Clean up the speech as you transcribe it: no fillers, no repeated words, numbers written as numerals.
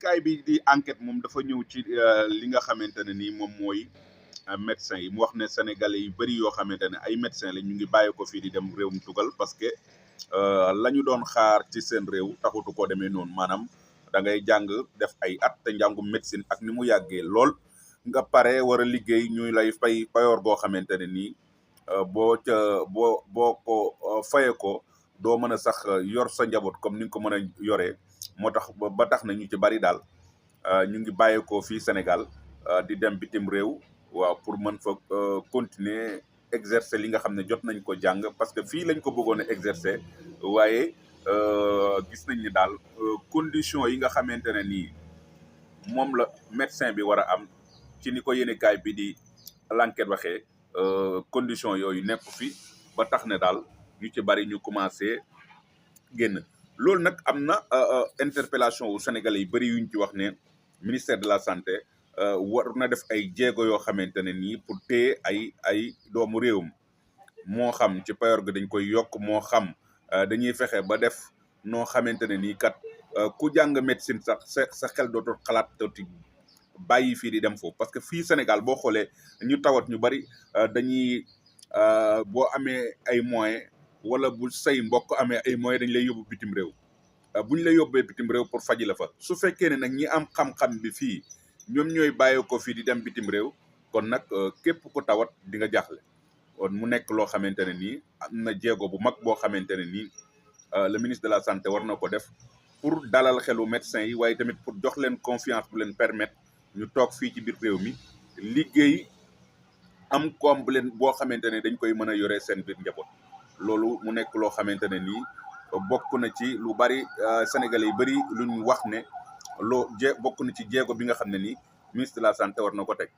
kaay bi di enquête moom dafa ñëw ci li nga xamante ne nii moom mooy médecin yi mu wax ne sénégalais yu bëri yoo xamante ne ay médecin la ñu ngi bàyyi ko fii di dem réewum tugal parce que la ñu doon xaar ci seen réew taxutu koo demee noonu maanaam da ngay jàng def ay at te njàngum médecine ak ni mu yàggee lool nga pare war a liggéey ñuy lay fay payoor goo xamante ne nii boo ko faye ko doo mën a sax yor sa njaboot comme ni nga ko mën a yoree moo tax ba tax na ñu ci bari daal ñu ngi bàyyeekoo fii Sénégal di dem bitim réew waaw pour mën fa continuer exercer li nga xam ne jot nañ ko jàng parce que fii lañ ko bëggoon a exercer waaye gis nañ ni daal condition yi nga xamante ne nii moom la médecin bi war a am ci ni ko yéenekaay bi di l'enquête waxee condition yooyu nekk fi ba tax ne daal ñu ci bari ñu commencé génn loolu nag am na interpellation wu sénégalais yi bëri yuñ ci wax ne ministère de la santé war na def ay jéego yoo xamante ne nii pour téye ay doomu réewum moo xam ci payoor gi dañ koy yokk moo xam dañuy fexe ba def noo xamante ne nii kat ku jàng médecine sax sa xel dootul xalaat toti bàyyi fii di dem foofu parce que fii Sénégal boo xoolee ñu tawat ñu bari dañuy boo amee ay moyens wala bu say mbokk amee ay moyens dañ lay yóbbu bitim réew bu ñu la yóbbee bitim réew pour faji la fa su fekkee ne nag ñi am xam-xam bi fii ñoom ñooy bàyyi ko fii di dem bitim réew kon nag képp ku tawat di nga jaaxle kon mu nekk loo xamante ne nii am na jéego bu mag boo xamante ne nii le ministre de la santé war na ko def pour dalal xelu médecins yi waaye tamit pour jox leen confiance bu leen permettre ñu toog fii ci biir réew mi liggéey am koom bu leen boo xamante ne dañ koy mën a yore seen biir njaboot loolu mu nekk loo xamante ne nii bokk na ci lu bari sénégalais yi bari lu ñu wax ne bokk na ci jéego bi nga xam ne nii ministre de la santé war na ko teg.